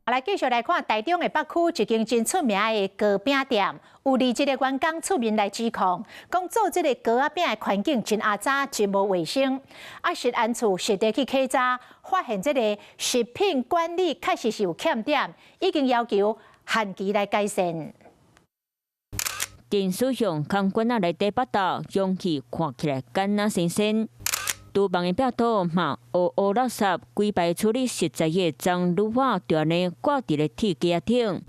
來繼續來看台中的北區一間真出名的糕餅店，有20個員工出面來指控，講做這個糕仔餅的環境真骯髒，真無衛生。啊，食安處實地去稽查，發現這個食品管理確實是有欠點，已經要求限期來改善。電使用空罐仔內底腹肚，容器看起來敢若新鮮。廚房的壁塗嘛烏烏垃圾，規排處理食材的髒滷碗就按呢掛佇咧鐵架頂，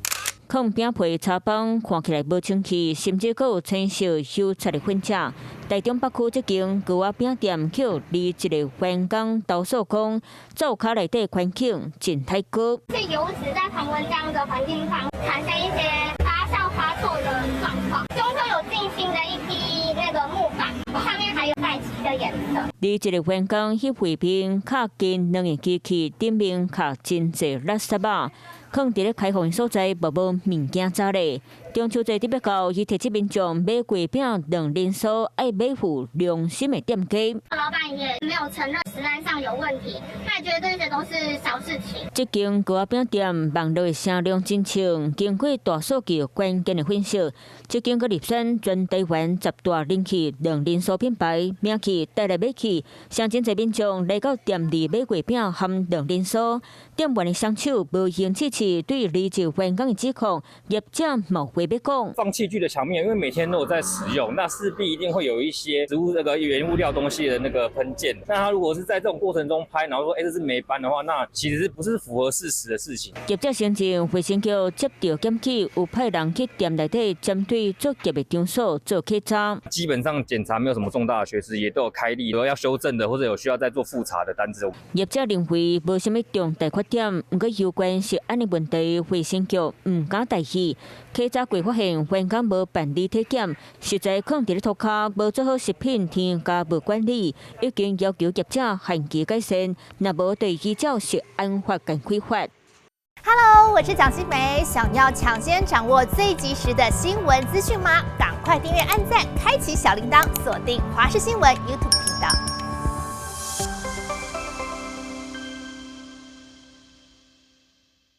囥餅皮炒飯看起來無清氣，甚至閣有青色油漆的痕跡。台中北區這間糕仔餅店，予21個員工投訴講，灶跤內底環境真歹過。是油脂在常溫這樣的環境上產生一些發酵發臭的狀況。中秋有進新的一批那個木板，上面還有帶漆的顏色。21個員工去外面較近兩個機器頂面卡真濟垃圾仔，囥佇咧開放所在，無物件渣咧。中秋節特別到，伊提醒民眾買月餅兩輪酥，愛買負良心的店家。老闆也沒有承認食安上有問題，他也覺得這些都是小事情。這間糕仔餅店網路的聲量真強，經過大數據關鍵的分析，這間閣入選全台灣10大人氣兩連鎖品牌，名氣帶來買去，上真濟民眾來到店裡買月餅含兩連酥，店員的雙手無閒試試，對20員工的指控，業者無話欲講。放器具的牆面，因為每天都有在使用，那勢必一定會有一些食物那個原物料東西的那個噴濺。那他如果是在這種過程中拍，然後說，欸，這是霉斑的話，那其實是不是符合事實的事情？業者承認，衛生局接到檢舉，有派人去店內底針對作業的場所做稽查。基本上檢查沒有什麼重大的缺失，也都有開立，有要修正的或者有需要再做複查的單子。業者認為無啥物重大缺點，毋過有關食安的問題，衛生局毋敢大意。稽查過發現員工無辦理體檢，食材囥佇咧塗跤，無做好食品添加物管理，已經要求業者限期改善，若無就依照食安法共開罰。 Hello，我是蔣新梅，想要搶先掌握最及時的新聞資訊嗎？趕快訂閱、按讚、開啟小鈴鐺，鎖定華視新聞 YouTube 頻道。